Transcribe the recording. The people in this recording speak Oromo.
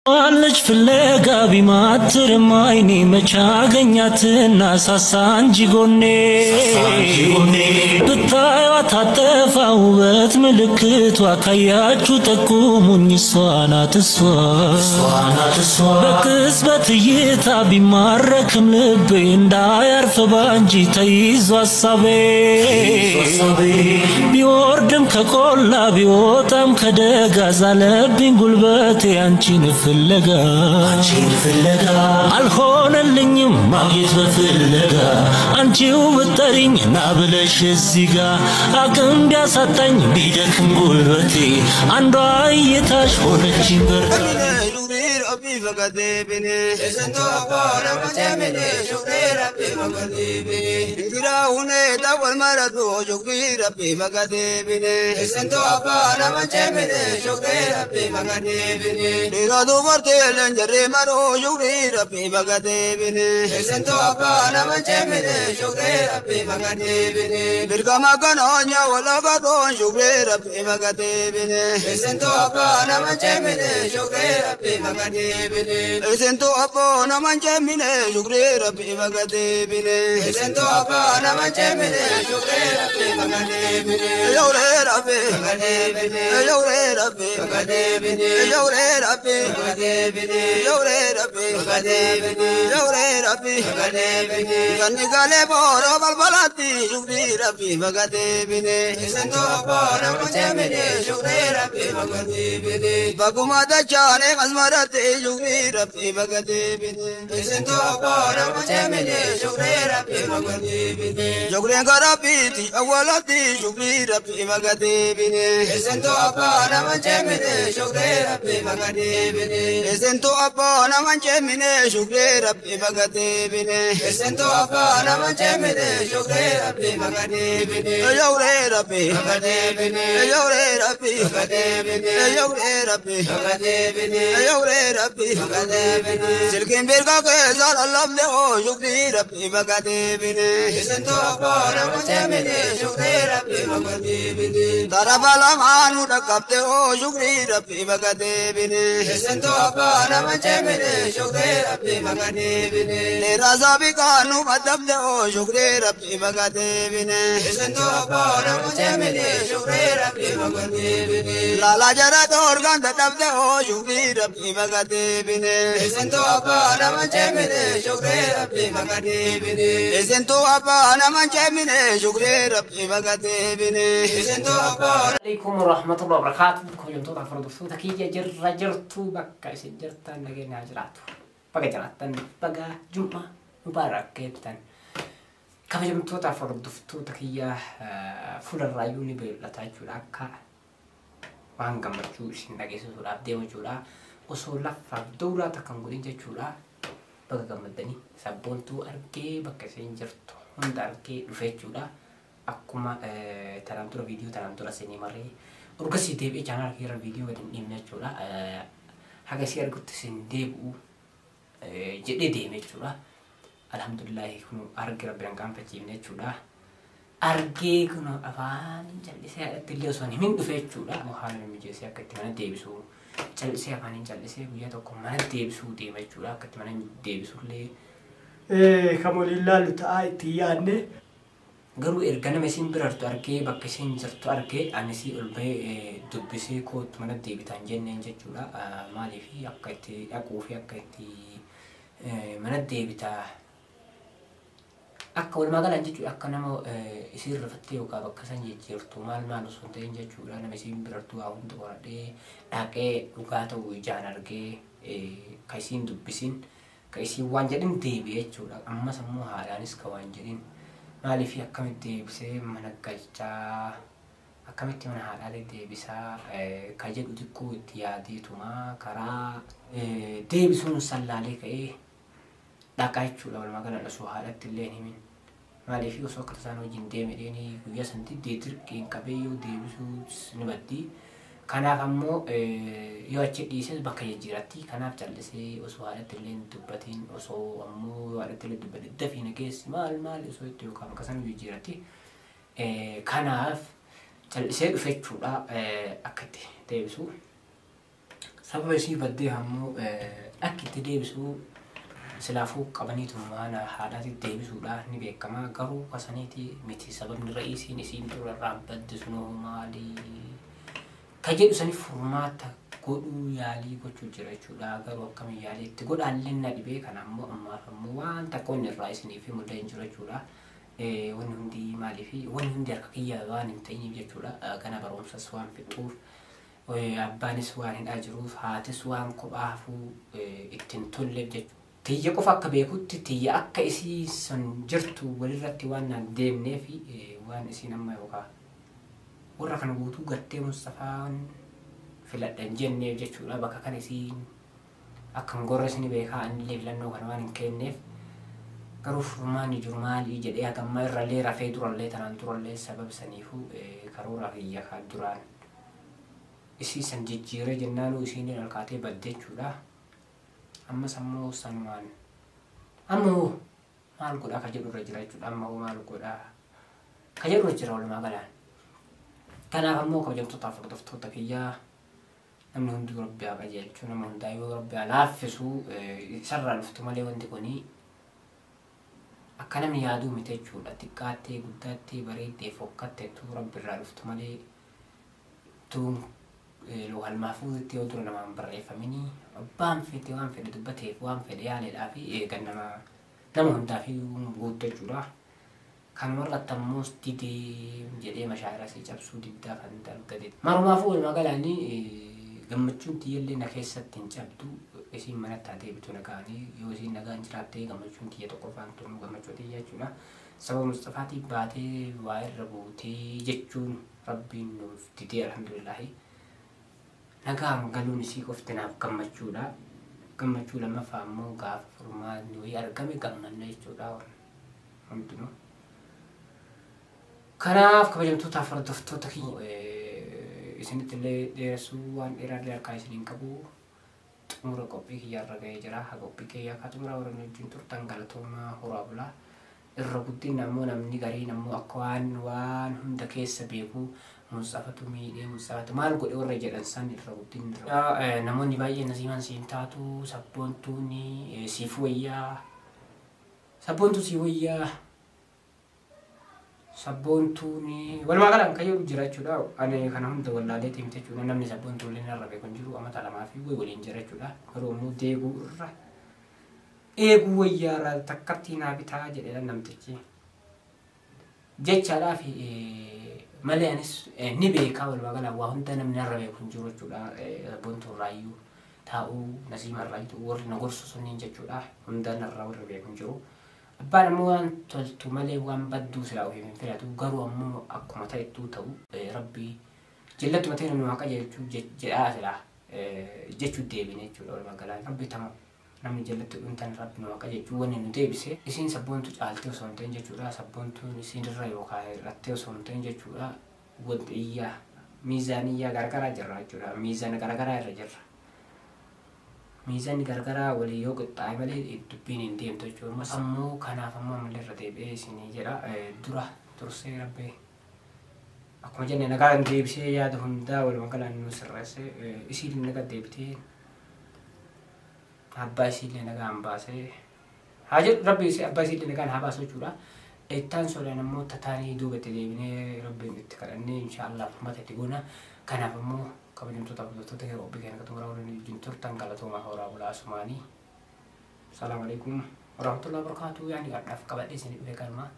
ልጅ ፍለጋ ቢማትርም አይኔ መቻ አገኛትና ሳሳ እንጂ ጎኔ ብታዩት አጠፋ ውበት ምልክቷ ካያችሁ ጠቁሙኝ፣ እሷ ናት እሷ። በቅጽበት እይታ ቢማረክም ልቤ እንዳያርፍ ባንጂ ተይዞ ሀሳቤ፣ ቢወርድም ከቆላ ቢወጣም ከደጋ ዛለብኝ ጉልበቴ አንቺን ፍለጋ፣ አልሆነልኝም ማግኘት በፍለጋ። አንቺው ብጠሪኝ ና ብለሽ እዚህ ጋ አቅም ቢያሳጣኝ ቢደክም ጉልበቴ አንዷ እይታሽ ሆነችኝ በርታ። Isintu abboo nama jemine shukrii rabbi bagatee Isintu abbaa nama jemine shukrii rabbi bagatee Yawree rabbi bagatee, yawree rabbi bagatee, yawree rabbi bagatee, yawree rabbi bagatee, yawree rabbi bagatee. Ganni galee booroo balbalatti shukrii rabbi bagatee Isintu abbaa nama jemine shukrii rabbi bagatee. Baguma dachaane qasmaratti shukrii rabbi bagatee Isintu abbaa nama jemine shukrii rabbi bagatee. Shukriin karabbiiti awwalatti shukrii rabbi bagatee Isintu abbaa nama jemine shukrii rabbi bagatee. Isintu abbaa nama jemine shukrii rabbi bagatee Isintu abbaa nama jemine shukrii rabbi bagatee. Yawree rabbi bagatee, yawree rabbi bagatee, yawree rabbi bagatee, yawree rabbi bagatee. Silkiin birga keessa lallabde oo shukrii rabbi bagatee Isintu abbaa nama jemine shukrii rabbi bagatee. Tarafa lamaanuu dhaqqabde oo shukrii rabbi bagatee Isintu abbaa nama jemine shukrii rabbi bagatee. Dheeraa saabiqaanuu maddabde oo shukrii rabbi bagatee Isintu abbaa nama jemine shukrii rabbi bagatee. Laalaa jara dhoorgaan dadhabde oo shukrii rabbi bagatee Isintu abbaa nama jemine shukrii rabbi bagatee. Isintu abbaa nama jemine shukrii rabbi bagatee Isintu abbaa. Alaikum warahmatullahi wabarakatuh. Kabajamtoota hordoftoota kiyya, jirra jirtu bakka isin jirtan nageenya haa jiraatu. Baga jiraattan, baga Jum'a mubaarak jettan. Kabajamtoota hordoftoota kiyya, fuularraayyuu ni beellataa jechuudha, akka waan gammachuu isin dhageessisuudhaaf deemu jechuudha. Osoo laffaaf dawlaa takka hin godhin jechuudha. Baga gammaddanii, sabboontuu argee bakka isin jirtu hunda argee dhufe jechuudha. Akkuma tanaan dura viidiyoo tanaan dura isinii marree urgasii deebi'ee chaanaal keerra viidiyoo gadi hin dhiibne jechuudha. Haga isii argutti isin deebi'u jedhee deeme jechuudha. Alhamdulillahi, kun arge rabbi hin qaanfachiifne jechuudha. Argee kun afaan callisee haadhatti illee osoo hin himin dhufe jechuudha. Haala mijeessee akka itti mana deebisu callisee afaaniin callisee guyyaa tokko mana deebisuu deema jechuudha. Akka itti mana deebisullee kan waliin laallu ta'aa itti yaadne. Garuu erga nama isiin bira jirtu argee, bakka isiin jirtu argee, anis ol bahee dubbisee kootu mana deebitaan jenneen jechuudha. Maaliif akka itti dhaquu fi akka itti mana deebitaa akka walumaa galaan jechuudha, akka nama isiin rifattee yookaan bakka san jijjiirtu maal maal osoo hin ta'in jechuudha, nama isiin bira jirtu waa hunda qoradhee dhaqee dhugaa ta'uu ijaan argee ka isiin dubbisin ka isiin waan jedhin deebi'e jechuudha. Ammas ammoo haadhaanis ka waan jedhin, maaliif akkamitti deebisee mana galchaa, akkamitti mana haadhaa deebisaa ka jedhu xiqqoo itti yaadeetuma karaa deebisuun sallaalee ka'ee dhaqaa jechuudha. Walumaa galaan osoo haadhatti illee hin himin, maaliif osoo akka tasaan hojiin deeme dheeni guyyaa sanatti dirqiin qabee yoo deebisuu ni baddi. Kanaaf ammoo yoo achi dhiises bakka jijjiiratti. Kanaaf callisee osoo haadhatti illee hin dubbatiin, osoo ammoo yoo haadhatti illee dubbate dafii na geessi maal maal osoo itti yookaan bakka sana jijjiiratti. Kanaaf callisee dhufe jechuudha akka itti deebisu. Sababa isii baddee ammoo akka itti deebisuu silaafuu qabaniitu mana haadhaatti deebisuudha ni beekama. Garuu kasaniiti miti sababni ra'iisiin isiin durarraa badde sunoo maali? Ka jedhu saniif furmaata godhuu yaalii gochuu jira jechuudha. Garuu akkamiin yaalii itti godhaallee na dhibee kana ammoo ammaaf ammoo waan takka wanni irraa isiniif mul'ee hin jiru jechuudha. Wanni hundi maaliif wanni hundi harka kiyya waan hin ta'iniif jechuudha. Gana barumsas waan fixuuf abbaanis waan hidhaa jiruuf haatis waan kophaa hafuu ittiin tolleef jechuudha. Tiyya qofa akka beekutti tiyya akka isii sun jirtu walirratti waan naan deemnee fi waan isiin amma yookaan warra kana guutuu gartee Mustafaan filadhan jenneef jechuudha. Bakka kana isiin akka hin gorre isin beekaa anillee filannoo kana waan hin kenneef garuu furmaanni jiru maali jedhee hagamma irrallee rafee durallee tanaan durallee sababa saniifuu karoora kiyya kan duraan isii san jijjiiree jennaanuu isiin olkaatee badde jechuudha. Ammas ammoo sanumaan ammoo maal godhaa ka jedhu irra jira jechuudha. Amma hoo maal godhaa ka jedhu irra jira walumaa galaan. Kanaaf ammoo kabajamtootaaf hordoftoota kiyyaa namni hunduu Rabbi haa qajeelchu, nama hundaa yoo Rabbi haa laaffisu isarraa dhuftu malee wanti kuni akka namni yaaduu miti jechuudha. Xiqqaattee guddaattee bareeddee fokkatteetu Rabbi irraa dhuftu malee tuun loohal mahfuuzitti yoo dura namaan barreeffaminii abbaan fedhe waan fedhe dubbateef waan fedhe yaaleedhaa fi eegan nama nama hundaaf guutu jechuudha. Kanuma irratti ammoo didee jedhee mashaayira isii cabsuu diddaa kan argate. Marumaafuu walumaa galaanii gammachuun tiyyallee na keessatti hin cabdu isiin manatti haa deebitu nagaanii yoo isiin nagaan jiraatte gammachuun tiyya tokkoffaan tunu gammachuu tiyya jechuudha. Sababa Mustafaatiin baatee waa irra buutee jechuun Rabbiin nuuf didee alhamdulillaahi. Nagaan galuun isii qofti naaf gammachuudha. Gammachuu lammaffaa ammoo gaafa furmaanni wayii argame gammanna jechuudha hundinuu. Kanaaf kabajamtootaaf hordoftoota kiyya isinitti illee dheeressuu waan dheeraallee harkaa isiniin qabu xumura qophii kiyyaarra ga'ee jira. Haa qophii kiyyaa akka xumura warra wajjin turtan galatoomaa horaa bulaa. Irra guddinni ammoo namni gariin ammoo akka waan hunda keessa beeku Mustafatu miidhee Mustafatu maal godhe warra jedhan san irra guddinni. Namoonni baay'een Nasiimaan siin taatu sabboontuun siif wayyaa sabboontuu siif wayyaa sabboontuun walumaa galaan kan jedhu jira jechuudha. Ani kana hunda wallaalee himte jechuudha. Namni sabboontuu illee narra beeku hin jiru amata lamaa fi wayi waliin jira jechuudha. Garuu ammoo deeguu irra eeguu wayyaarra takkatti naa bitaa jedhee namtichi. Jechaadhaa fi malee anis ni beekaa walumaa galaan waa hunda namni narra beeku hin jiru jechuudha. Sabboontuu irraayyuu taa'uu Nasiima irraayyuu warri na gorsu sunniin jechuudha. Hunda narra warri beeku hin jiru. Abbaan ammoo waan toltu malee waan badduu silaa ofiif hin filatu garuu ammoo akkuma ta'ettuu ta'u Rabbii jallattuma ta'e namni waaqa jechuu jedhaa silaa jechuu deebine jechuudha walumaa galaan. Rabbi tama namni jallatti dhuntan Rabbi nu waaqa jechuu wanni nu deebise isiin sabboontu caaltee osoo hin ta'in jechuudha. Sabboontuun isiin irra yookaan irrattee osoo hin ta'in jechuudha. Wanti iyyaa miizaaniyyaa garagaraa jirra jechuudha. Miizaana garagaraa irra jirra. Miizaanni garagaraa walii yoo qixxaa'e malee dubbiin hin deemtu jechuudha. Ammoo kanaaf ammoo ammallee irra deebi'ee isinii jedha dura tursee Rabbi akkuma jenne nagaan deebisee yaada hundaa walumaa galaan nu sirreesse isiin nagaa deebitee abbaa isiillee nagaan baasee haa jedhu Rabbi abbaa isiillee nagaan haa baasu jechuudha. Ittaan soodaan ammoo tataanii duubatti deebinee Rabbiin itti kadhannee inshaallah furmaata itti goona. Kanaaf ammoo kabajamtoota hordoftoota kee qophii keenya xumuraa waliin wajjin turtan galatoomaa horaa bulaa asumaanii. Salaamu alaikum warahmatullahi wabarakatuh. Yaani gadhaaf qabadhee isinii dhufe kanuma.